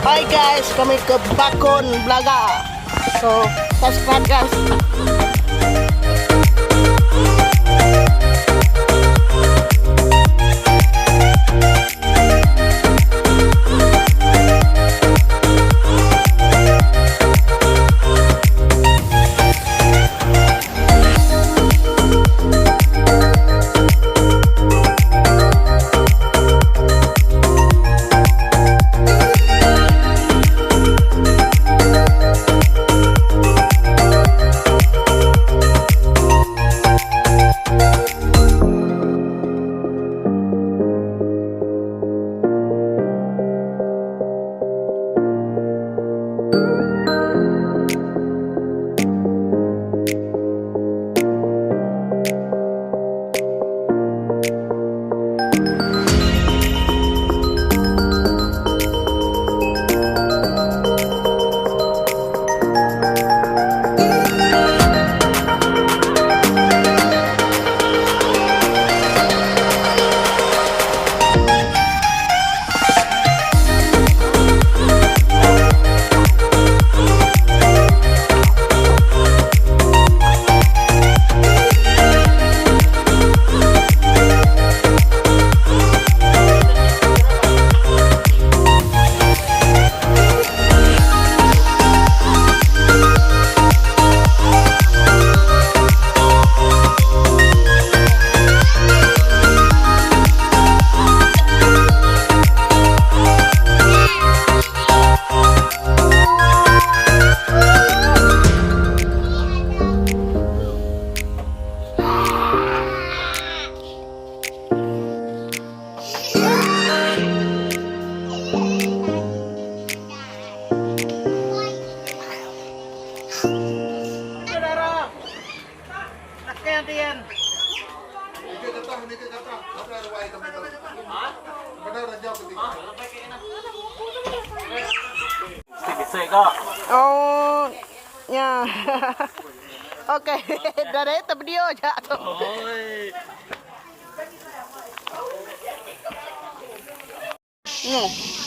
Hi guys, kami ke Bakun Belaga. So, subscribe guys. Oh, nya. Okey, dah dah tervideo aja tu.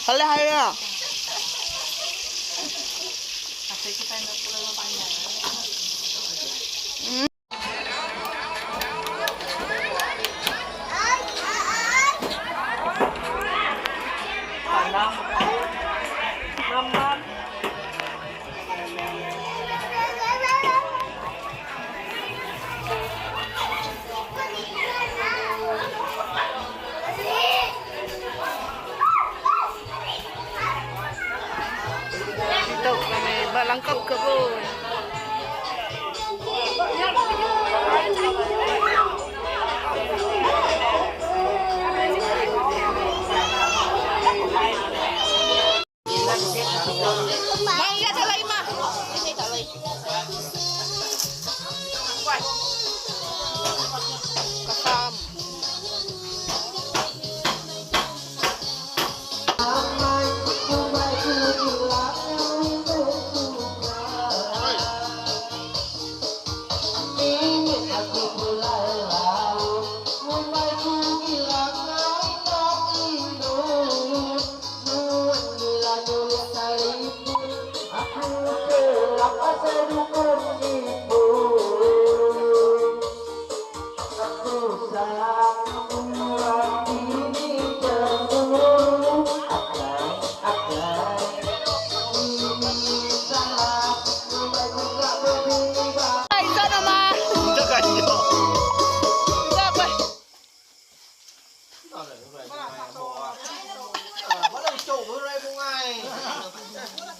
Halih hari nya. Ditu kami ba langkap kebun.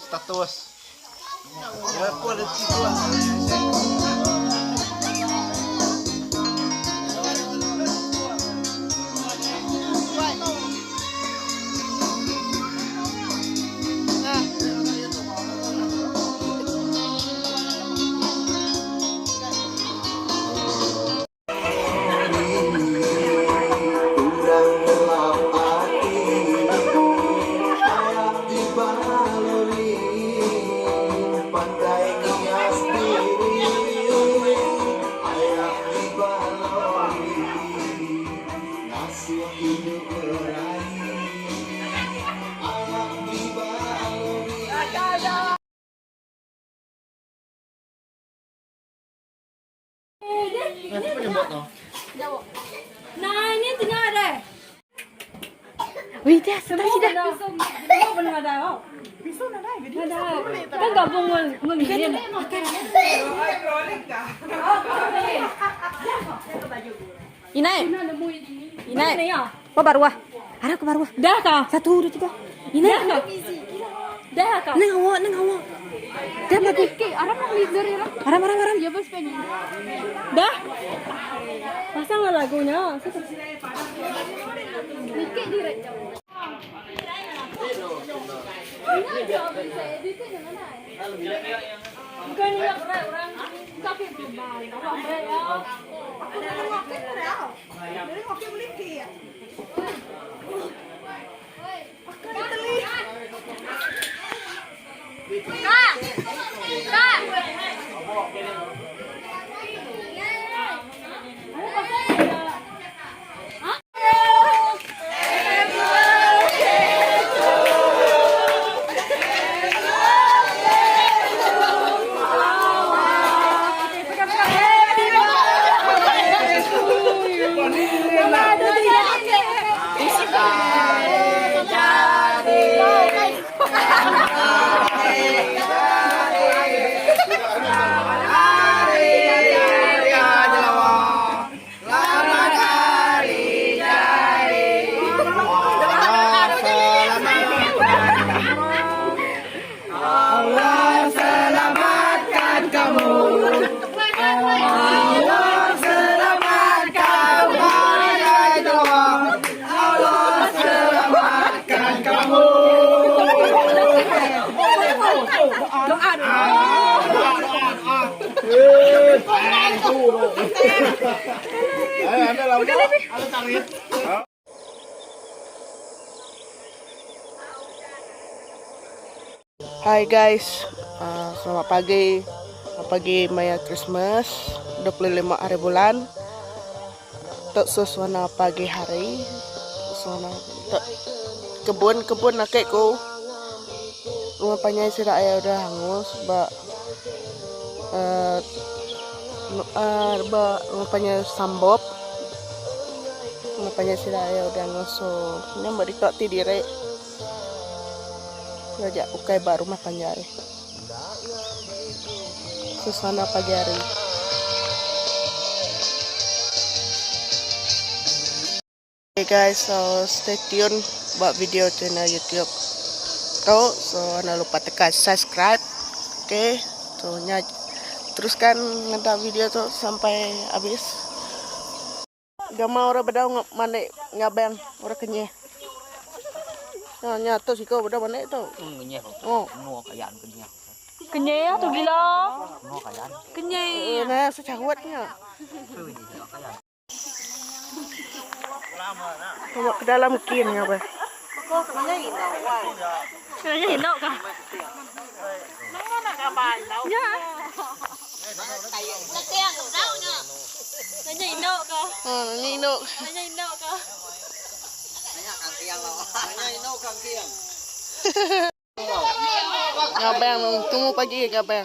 Status. Inai. Inai. Kau baru ah. Ada aku baru ah. Dah kah? Satu, dua, tiga. Inai. Dah kah? Dah kah? Neng awak, neng awak. Dah lagu. Aram nak leader ya. Aram, aram, aram. Ya bos pengen. Dah. Pasanglah lagunya. Nikik direct. Bukan ni orang orang tapi berubah. Hai guys, uh, selamat pagi. Selamat pagi maya Christmas 25 hari bulan. Tok suasana pagi hari. Suasana tok kebun-kebun akek ku. Rumah panjai sida iya udah hangus ba uh, uh, ba rumah panjai Sambop. Rumah panjai sida iya udah hangus so nya ba ditok ti diri. Raja ukai ba rumah panjai. Suasana pagi hari. Okay guys, so stay tune ba video channel YouTube tu. So anda lupa tekan subscribe. Okay, so nya teruskan ngeda video tu sampai habis. Gama orang bedau manik ngabang orang kenyih. Nya nya tu siko bedau manik tu. Kenyih. Oh. Menua kayan kenyih. Kenyih tu gila. Menua kayan. Kenyih. Nah, secawat nya. Tengok ke dalam kin ngabang. Kena hinok kah? Ya. Nanya inok kah? Ha, ni inok. Nanya inok kah? Ngabang tunggu pagi ngabang.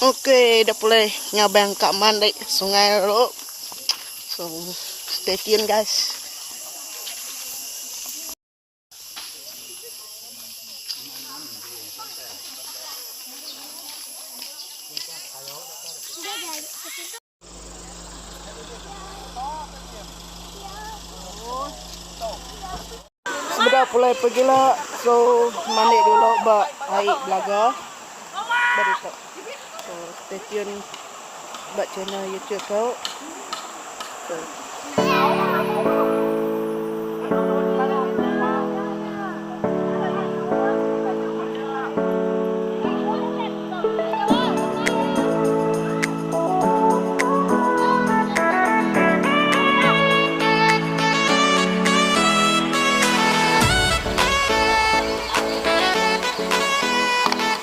Okay, dah pulai ngabang ka mandi sungai dulu. So, stay tune guys. Sebedau pulai pegila, so mandi dulu ba ai belaga. Ba ditu. So stay tune ba channel YouTube tu. So.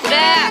Udah.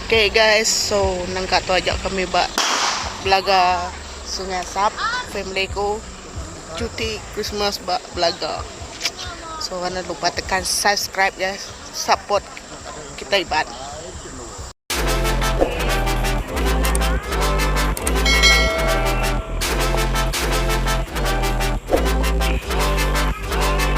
Okay guys, so nangka tu aja kami ba Belaga Sungai Asap, family ku cuti Christmas ba Belaga. So jangan lupa tekan subscribe guys, support kita Iban.